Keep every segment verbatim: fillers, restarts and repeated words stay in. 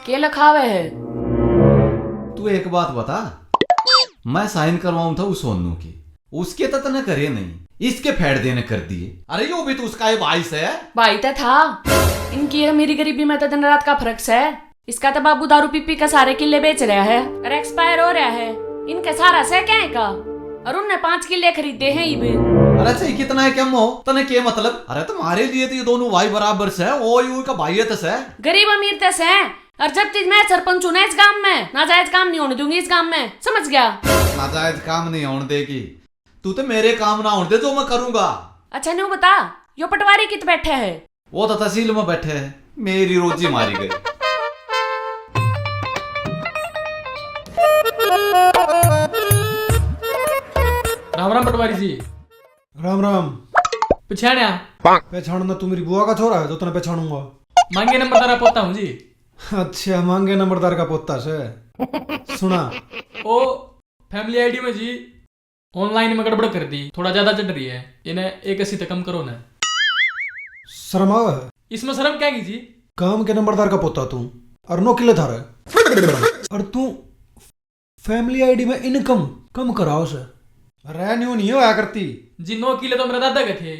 के लिखावे है? तू एक बात बता, मैं साइन करवाऊं था उस सोनू की, उसके तो तने करे नहीं, इसके फैड़ देने कर दिए। अरे यो भी तो उसका ही भाई से। भाई तो था, इनकी अमीरी गरीबी में तो दिन रात का फर्क से। इसका तो बाबू दारू पी पी के सारे किले बेच रहा है और एक्सपायर हो रहा है। इनके सारा से क्या है का? और उनने पांच किले खरीदे हैं इब। अरे सही कितना है क्या मो? तने के मतलब? अरे तुम्हारे लिए तो ये दोनों भाई बराबर से, ओ यू का भाई है तो से। गरीब अमीर तो से, और जब तक मैं सरपंच हूं ना इस गांव में, नाजायज काम नहीं होने दूंगी इस गांव में, समझ गया? नाजायज काम नहीं होने देगी तू, तो मेरे काम ना होने दे जो मैं करूंगा। अच्छा न्यू बता, यो पटवारी कित बैठे है? वो तो तहसील में बैठे हैं, मेरी रोजी मारी गई। राम राम पटवारी जी। राम राम। पछाणया? पहचानना, तू मेरी बुआ का छोरा है जो तने पहचानूंगा। मांगे नंबरदार का पोता हूँ जी। अच्छा, मांगे नंबरदार का पोता से। सुना। ओ फैमिली आईडी में जी, ऑनलाइन में गड़बड़ कर दी, थोड़ा ज्यादा चढ़ रही है, इन्हें एक अस्सी तक कम करो ना। शर्म आवे है? इसमें शर्म क्या की जी? गांव के नंबरदार का पोता तू, और नौ किले थारे, और तू फैमिली आईडी में इनकम कम कराओ से। अरे न्यू नहीं होया करती। जी, नौ किले तो मेरे दादा के थे,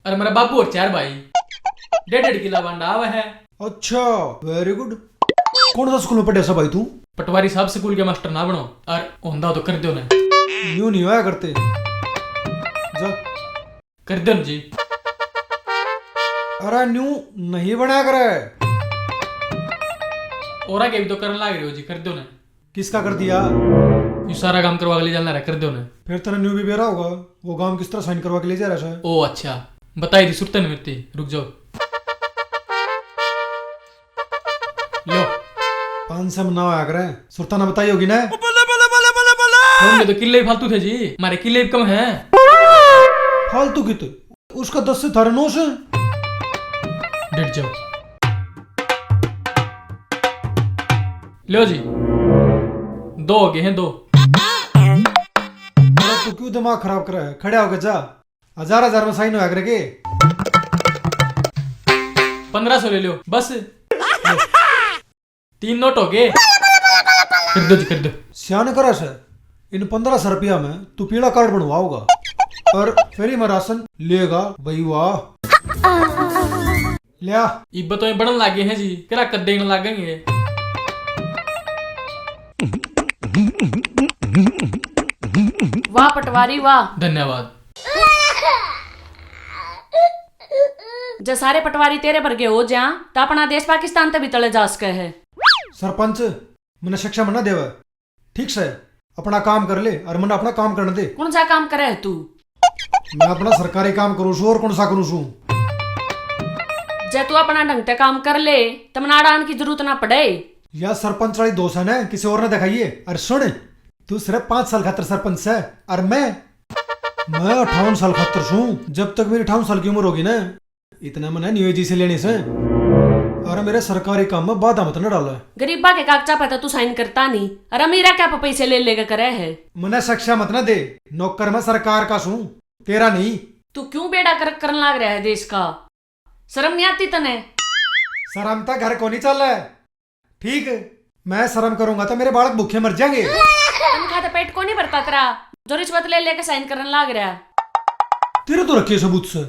अरे मेरा बाबू और चार भाई, डेढ़ डेढ़ किला बांडा आवे है। अच्छा, वेरी गुड। कौन सा स्कूल में पढ़े सा भाई तू? पटवारी साहब, स्कूल के मास्टर ना बनो, और होंदा तो कर दो ना। न्यू नहीं होया करते। जा। कर दो ना जी। अरे न्यू नहीं बना करे। और आगे भी तो करने लाग रहे हो जी, कर दो ना। किसका कर दिया? यू सारा काम करवा के ले जाना रहा, कर दो ना। फिर तने न्यू भी बेरा होगा, वो काम किस तरह साइन करवा के ले जा रहा है? ओ अच्छा, बताई दी सुरतन मिलती, रुक जाओ। लो। पाँच सौ में ना होया करे, सुरता ना बताई होगी ना? होंगे तो किले ही फालतू थे जी, हमारे किले भी कम है। फालतू कित? उसका दस से थारे नौ से। डट जाओ। लो जी, दो हो गए हैं, दो। अरे तू क्यों दिमाग खराब करे है? खड़ा होके जा। हजार हजार में साइन होया करे के? पन्द्रह सौ ले लो बस। तीन नोट हो गए। कर दो जी, कर दो। सियान करे से, इन पन्द्रह सौ रुपया में तू पीला कार्ड बनवाओगा और फ्री में राशन लेगा भाई, वाह। लिया। इब तो ये बनन लागे हैं जी, केरा कद देने लागेंगे। वाह पटवारी वाह। धन्यवाद। जे सारे पटवारी तेरे वर्गे हो जा, तो अपना देश पाकिस्तान ते भी तले जा सके है। सरपंच, मन्ने शिक्षा मना देवे। ठीक से, अपना काम कर ले और मन्ने अपना काम करने दे। कौन सा काम करे है तू? मैं अपना सरकारी काम करूँ सू, और कौन सा करूँ सू? जे तू अपना ढंग ते काम कर ले, तो मन्ने आड़ान की जरूरत ना पड़े। या सरपंच वाली दोष है ना, किसी और ने दिखाइए। और सुन, तू सिर्फ पाँच साल खातर सरपंच है, और मैं, मैं अट्ठावन साल खातर सूं। जब तक मेरी अट्ठावन साल की उम्र होगी ना, इतना मने न्यू जी से लेने से। और मेरे सरकारी काम में बाधा मत न डाले। गरीबा के कागजा पे तो तू साइन करता नहीं, और अमीरा क्या पे पैसे ले लेके करे है? मने शिक्षा मत ना दे, नौकर मैं सरकार का सूं, तेरा नहीं। तू क्यों बेड़ा गर्क करन लाग रहा है देश का? शर्म नहीं आती तने? शर्म तो घर को नहीं चले। ठीक, मैं शर्म करूंगा तो मेरे बालक भूखे मर जाएंगे। तनख्वाह तो पेट को नहीं भरता तेरा, जो रिश्वत ले लेके साइन करने लाग रहा। तेरे तो रखे सबूत से,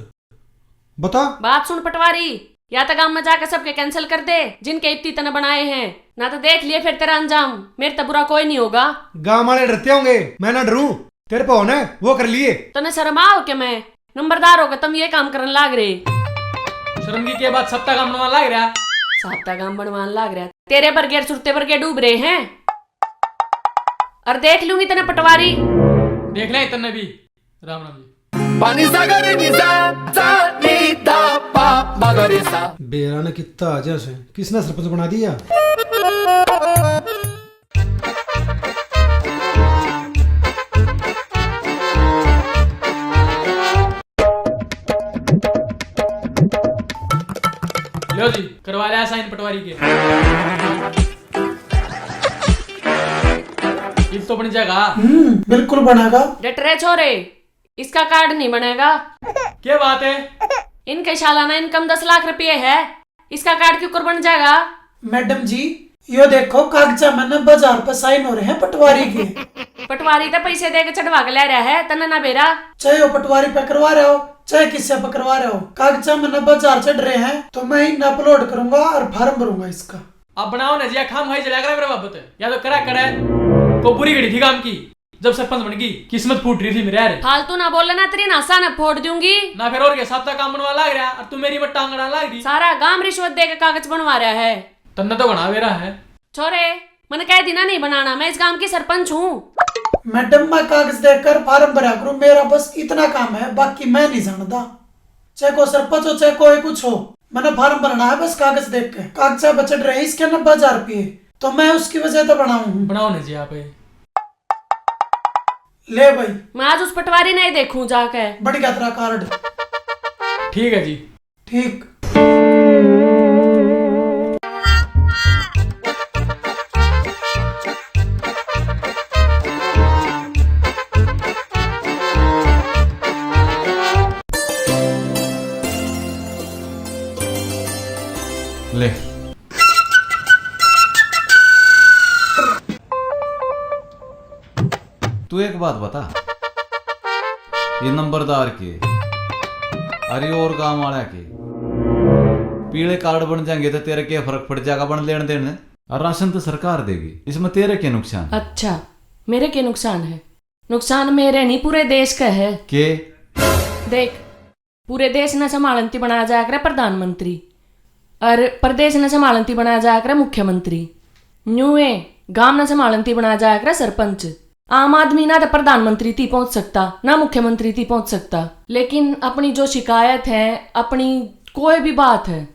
बता। बात सुन पटवारी, या तो गांव में जाके सबके कैंसिल कर दे जिनके इतनी तने बनाए हैं, ना तो देख लिए फिर तेरा अंजाम। मेरे तो बुरा कोई नहीं होगा। गांव वाले डरते होंगे, मैं ना डरूं। तेरे पे होने वो कर लिए। तने शर्म आओ के मैं नंबरदार होकर तुम ये काम करने लाग रहे। शर्म की क्या बात, सप्ताह काम बनवान लाग रहा। सप्ताह काम बनवान लाग रहा, तेरे बरगे और सुरते बरगे डूब रहे हैं। और देख लूंगी तने पटवारी। देख ले तन्ने भी। राम राम जी। पानी सागर निजा, सा, नी, दा, पा, मगर सा। बेरा ने कितना आ जा से, किसने सरपंच बना दिया? लो जी, करवा लिया साइन पटवारी के। इब तो बन जाएगा। हम्म, बिल्कुल बनेगा। डट रे छोरे, इसका कार्ड नहीं बनेगा। क्या बात है? इनके सालाना इनकम दस लाख रुपये है, इसका कार्ड क्यों कर बन जाएगा? मैडम जी, यो देखो, कागजा में नब्बे हजार पे साइन हो रहे हैं पटवारी के। पटवारी तो पैसे दे के चढ़वा के ले रहा है, तन्ने ना बेरा। चाहे वो पटवारी पे करवा रहे हो, चाहे किससे पे करवा रहे हो, कागजा में नब्बे हजार चढ़ रहे हैं, तो मैं इन अपलोड करूंगा और फॉर्म भरूंगा इसका। अब बनाओ ना जी, या खाम खाई चला करा मेरा बाबत, या तो करा करे। को बुरी घड़ी थी काम की, जब सरपंच बन गई, किस्मत फूट रही थी मेरे यार। फालतू ना बोले ना, तेरी नासा ना फोड़ दूंगी। ना फिर और के साथ काम बनवा लाग रहा, और तू मेरी मत टांगड़ा लाग रही। सारा गांव रिश्वत दे के कागज बनवा रहा है। तन्ने तो घणा बेरा है। छोरे, मैंने कह दी ना नहीं बनाना, मैं इस गांव की सरपंच हूँ। मैडम, मैं कागज देखकर फार्म भरा करूँ, मेरा बस इतना काम है, बाकी मैं नहीं जानता। चाहे को सरपंच हो, चाहे कोई कुछ हो, मैंने फार्म भरना है बस कागज देख के। कागजा बचट रहे इसके नब्बे हजार रुपये, तो मैं उसकी वजह तो बनाऊँ हूँ। बनाओ ना जी आप। ले भाई। मैं आज उस पटवारी ने ही देखूं जाके। बढ़ गया तेरा कार्ड। ठीक है जी। ठीक। ले। तू एक बात बता, ये नंबरदार के, अरे और गांव वाला के पीले कार्ड बन जाएंगे तो तेरे के फर्क पड़ जाएगा, बन लेन देन, और राशन तो सरकार देगी, इसमें तेरे के नुकसान है? अच्छा, मेरे के नुकसान है? नुकसान मेरे नहीं, पूरे देश का है। के? देख, पूरे देश ने संभालन ती बनाया जाया करे प्रधानमंत्री, और प्रदेश ने संभालन ती बनाया जाया करे मुख्यमंत्री। न्यू ए, गांव ने संभालन ती बनाया जाया करे सरपंच। आम आदमी ना तो प्रधानमंत्री ती पहुंच सकता, ना मुख्यमंत्री ती पहुंच सकता, लेकिन अपनी जो शिकायत है, अपनी कोई भी बात है,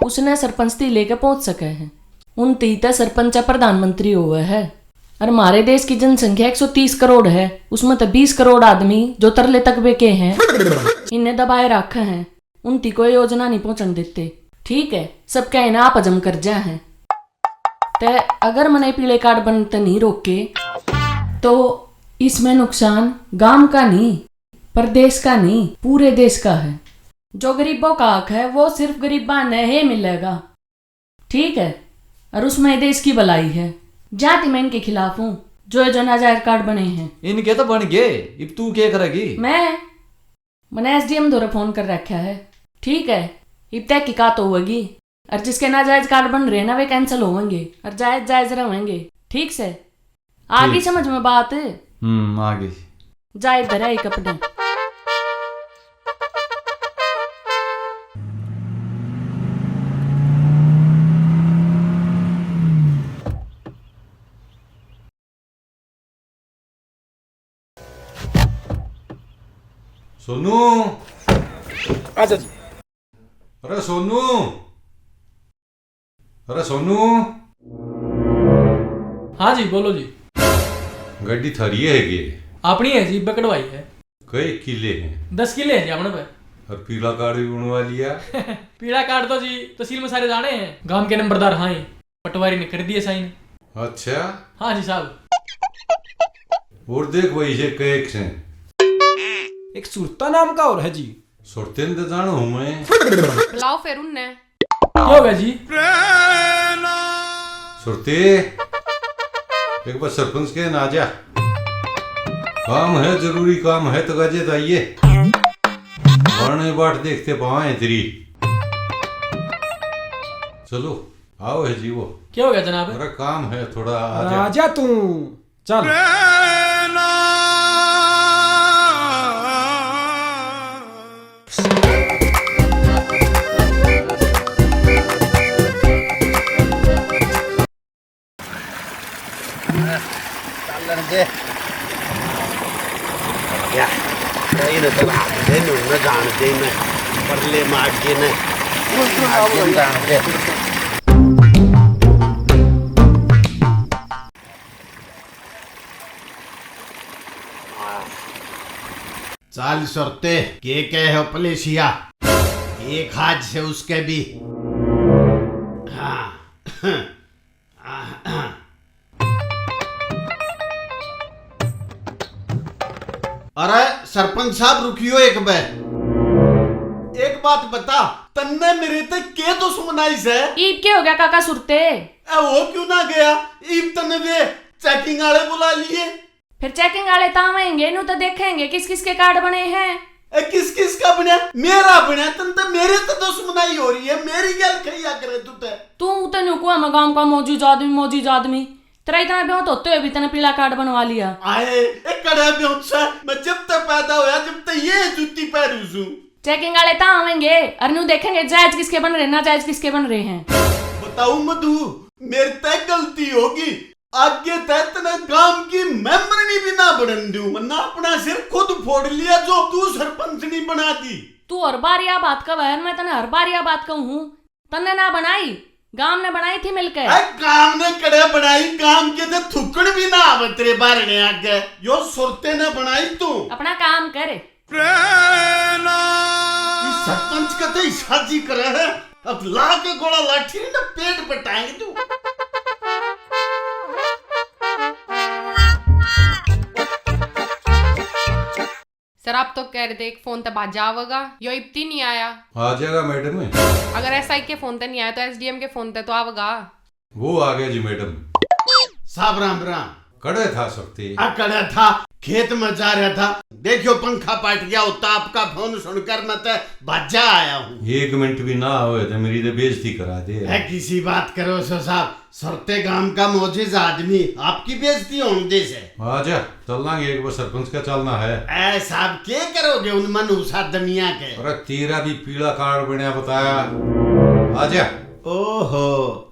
उसने सरपंच ती लेके पहुंच सके है। उन ती तो सरपंच प्रधानमंत्री होवे है। और हमारे देश की जनसंख्या एक सौ तीस करोड़ है, उसमें तो बीस करोड़ आदमी जो तरले तकबे के हैं, इन्हें दबाए रखे हैं, उन ती कोई योजना नहीं पहुंचन देते। ठीक है, सब कहना आप हजम कर जा हैं। ते अगर मने पीले कार्ड बनते नहीं रोके, तो इसमें नुकसान गांव का नहीं, प्रदेश का नहीं, पूरे देश का है। जो गरीबों का हक है, वो सिर्फ गरीबा ने ही मिलेगा। ठीक है, और उसमें देश की भलाई है। जाति मैं इनके खिलाफ हूँ, जो जो नाजायज कार्ड बने हैं। इनके तो बन गए, इब तू के करेगी? मैं, मैंने एसडीएम धोरे फोन कर रखा है। ठीक है, इब तहकीकात होगी, और जिसके नाजायज कार्ड बन रहे ना, वे कैंसिल होवेंगे और जायज जायज रहेंगे। ठीक से, आ गई ठीक। समझ में बात? हम्म, आ गई। जा इधर है एक अपने। सोनू। अच्छा जी। अरे सोनू, अरे सोनू। हाँ जी, बोलो जी। गाड़ी थारी है के? अपनी है जी, बकड़वाई है। कई किले हैं? दस किले हैं जी अपने पे। और पीला कार्ड भी बनवा लिया? पीला कार्ड तो जी तहसील में सारे जाने हैं, गांव के नंबरदार हाँ ही। पटवारी ने कर दिए साइन। अच्छा। हाँ जी साहब। और देख भाई, ये कैक से एक सुरता नाम का और है जी। सुरते ने तो जानो हूँ मैं। बुलाओ फिर उनने। क्या होगा जी? सुरते, एक बार सरपंच के ना जा। काम है, जरूरी काम है, तो गाजे तो आइए। बारणे बाट देखते पावा है तेरी। चलो। आओ है जी वो। क्या हो गया जनाब? अरे काम है थोड़ा, आ जा। आ जा तू, चल। चालन दे। या, कहीं ना चला दे, नू ना जान दे, मैं परले मार के ना, मार के जान दे। चाल सुरते, के कहे हो पलेशिया? एक हाथ से उसके भी। हाँ। अरे सरपंच साहब, रुकियो एक बे। एक बात बता, तन्ने मेरे ते के दुश्मनाई से? ईब के हो गया काका सुरते? ए, हो क्यों ना गया? ईब तन्ने वे चेकिंग वाले बुला लिए। फिर चेकिंग वाले तो आवेंगे, न्यू तो देखेंगे किस किस के कार्ड बने हैं। ए, किस किस का बनया? मेरा बनया, तन तो मेरे तो दुश्मनाई हो रही है, मेरी गैल खैया करे तू ते। तू तो न्यू कुआ में गांव का मौजूद आदमी, मौजूद आदमी। तेरा इतना ब्योत होते हुए भी तने पीला कार्ड बनवा लिया। आए, ए कड़ा ब्योत सा, मैं जब तक पैदा होया, जब तक ये जूती पहरू सू। चेकिंग वाले तो आवेंगे और न्यू देखेंगे जायज किसके बन रहे, नाजायज किसके बन रहे हैं। बताऊ मधु, मेरे ते गलती होगी, आगे ते तने गांव की मेंबरनी भी ना बनन दूं, वरना अपना सिर खुद फोड़ लिया जो तू सरपंचनी बना दी। तू हर बार या बात कहवे है, मैं तने हर बार या बात कहूं हूं, तन्ने ना बनाई, गांव ने बनाई थी मिलके। ए, गांव ने कड़े बनाई, गांव के ते थूकण भी ना आवे तेरे बारणे आगे। यो सुरते ने बनाई तू। अपना काम कर। इस सरपंच का तो ही साजी करे है। अब ला के गोला लाठी ना पेट पटाएंगे तू। सर, आप तो कह रहे थे एक फोन ते भाजा आवेगा, यो इब्ती नहीं आया। आ जाएगा मैडम। अगर एसआई के फोन ते नहीं आया तो एसडीएम के फोन ते तो आवेगा। वो आ गया जी मैडम। साहब राम राम। कड़े था सकते? आ कड़े था, खेत में जा रहा था, देखियो पंखा पाट गया, होता आपका फोन सुनकर मैं तो भाजा आया हूँ। एक मिनट भी ना आवे तो मेरी तो बेइज्जती करा दे। ए, किसी बात करो सो साहब, सरते गांव का मोजिज आदमी आपकी बेइज्जती होने दे से। आजा, चलांगे, एक बार सरपंच का चलना है। ए साहब, के करोगे उन मनहूस आदमियां के? अरे, तेरा भी पीला कार्ड बनया बताया। आजा। ओहो,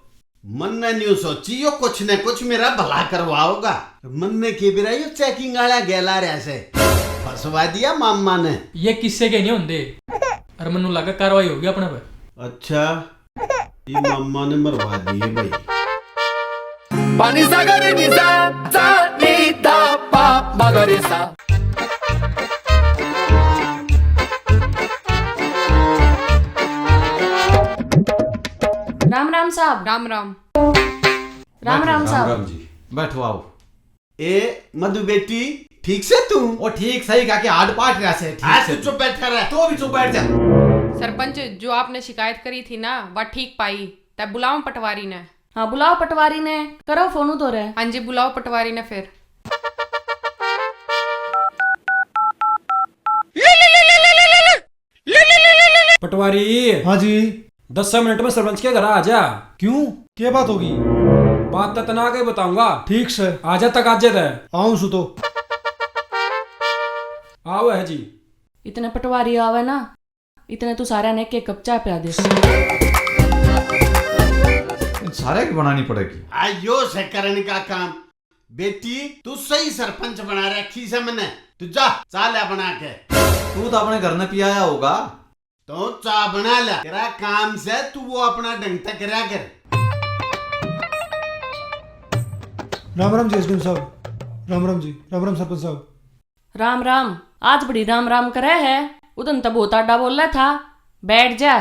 मन्ने न्यू सोची यो कुछ न कुछ मेरा भला करवाओगा। मन्ने के बेरा यो चेकिंग वाला गैला रहा से, फंसवा दिया मामा ने। ये किस्से के नहीं होंदे, अरे मन्नू लगा कार्रवाई होगी अपने पे। अच्छा, ये मामा ने मरवा दिए भाई। पानी सागर निजा, जा, नी, दा, पा, मगर सा। राम राम साहब। राम राम। राम राम राम साहब। राम जी। बैठो, आओ। ए मधु बेटी, ठीक से तू? ओ ठीक सही, का के हाड पाट रहा से, ठीक आज से तू चुप बैठा रह। तो भी चुप बैठ जा। सरपंच, जो आपने शिकायत करी थी ना, वह ठीक पाई। तै बुलाओ पटवारी ने। हाँ, बुलाओ पटवारी ने, करो फोन उधर है। हाँ जी, बुलाओ पटवारी ने फिर। पटवारी। हाँ जी। दस मिनट में सरपंच के घर आ जा। क्यों, के बात होगी? बात तो तना के बताऊंगा। ठीक से। आ जा तक आज तै। आऊं सु तो। आओ है जी। इतने पटवारी आवे ना, इतने तू सारे ने एक एक कप चाय पिया दे। इन सारे की बनानी पड़ेगी। आ यो से करण का काम। बेटी, तू सही सरपंच बना रखी से मने। तू जा, चाय ले बना के। तू तो अपने घर ने पियाया होगा। तो चाय बना ले, तेरा काम से तू वो अपना ढंग तक करया कर। राम राम जी एसडीएम साहब। राम राम जी। राम राम सरपंच साहब। राम राम। आज बड़ी राम राम करे है, उदन तो बहुत आडा बोला था। बैठ जा।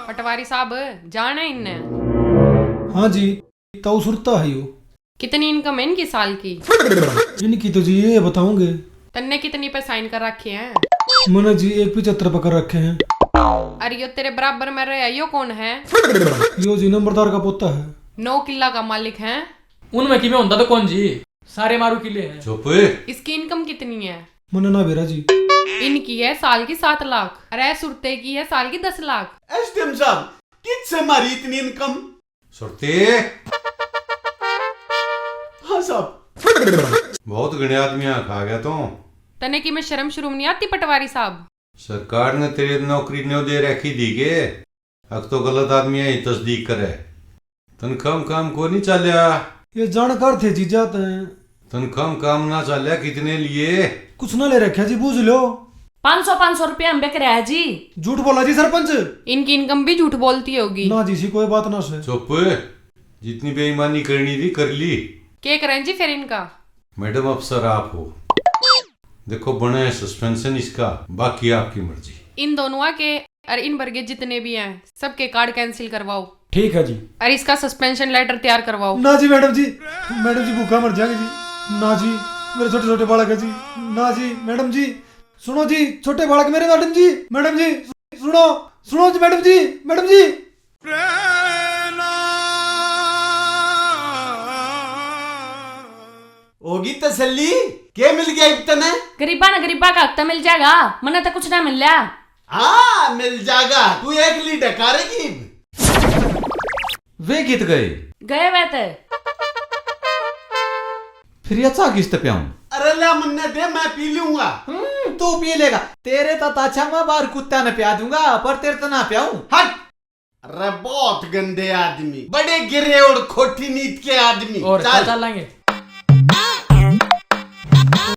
पटवारी साहब, जाने इनने। हाँ जी, ताऊ सुरता है यो। कितनी इनकम है इनकी साल की? इनकी तो जी ये बताऊंगे। तन्ने कितनी पे साइन कर रखे हैं? मैंने जी एक पचहत्तर पे कर रखे हैं। अरे यो तेरे बराबर में रहे, यो कौन है? यो जी नंबरदार का पोता है। नौ किला का मालिक है। उनमें किमें होंदा तो कौन जी? सारे मारू किले हैं। चुप। इसकी इनकम कितनी है? मन्ने ना बेरा जी। इनकी है साल की सात लाख। अरे सुरते की है साल की दस लाख। एसडीएम साहब, कित से मारी इतनी इनकम? सुरते। हाँ साहब। बहुत घणे आदमियां खा गया तू। तने की में शर्म शुर्म नहीं आती पटवारी साहब? सरकार ने तेरे नौकरी न्यो दे रखी थी के? अक तो गलत आदमी है, तस्दीक करे। तनख्वाह में काम को नहीं चाल्या। ये जानकार थे जीजा तै। तनख्वाह में काम ना चाल्या, कितने लिए? कुछ ना ले रखा जी, बूझ लो। पाँच सौ, पाँच सौ रुपया में बिक रहा है जी। झूठ बोला जी सरपंच। इनकी इनकम भी झूठ बोलती होगी। ना जी, सी कोई बात ना से। चुप, जितनी बेईमानी करनी थी कर ली। के करें जी फिर इनका? मैडम अफसर आप हो, देखो बने सस्पेंशन इसका, बाकी आपकी मर्जी। इन दोनों के और इन वर्गे जितने भी हैं, सबके कार्ड कैंसिल करवाओ। ठीक है जी। और इसका सस्पेंशन लेटर तैयार करवाओ। ना जी मैडम जी, मैडम जी भूखा मर जाएंगे जी। ना जी, मेरे छोटे छोटे बालक है जी। ना जी मैडम जी, सुनो जी, छोटे बालक मेरे, मैडम जी, मैडम जी, सुनो, सुनो जी, मैडम जी, मैडम जी। होगी तसल्ली? के मिल गया इब तने? गरीबा ने गरीबा का हक तो मिल जाएगा, मने तो कुछ ना मिल लिया। हाँ, मिल जाएगा, तू एकली डकारेगी इब। वे कित गए? गए वे ते। फिर ये चाह किस ते प्याऊं? अरे ले, मन्ने दे, मैं पी लूंगा। हम्म, तू पी लेगा। तेरे तो ताछा मैं बाहर कुत्ता ने प्या दूंगा, पर तेरे तो ना प्याऊं। हट। अरे बहुत गंदे आदमी, बड़े गिरे और खोटी नीत के आदमी। और चल। चलेंगे।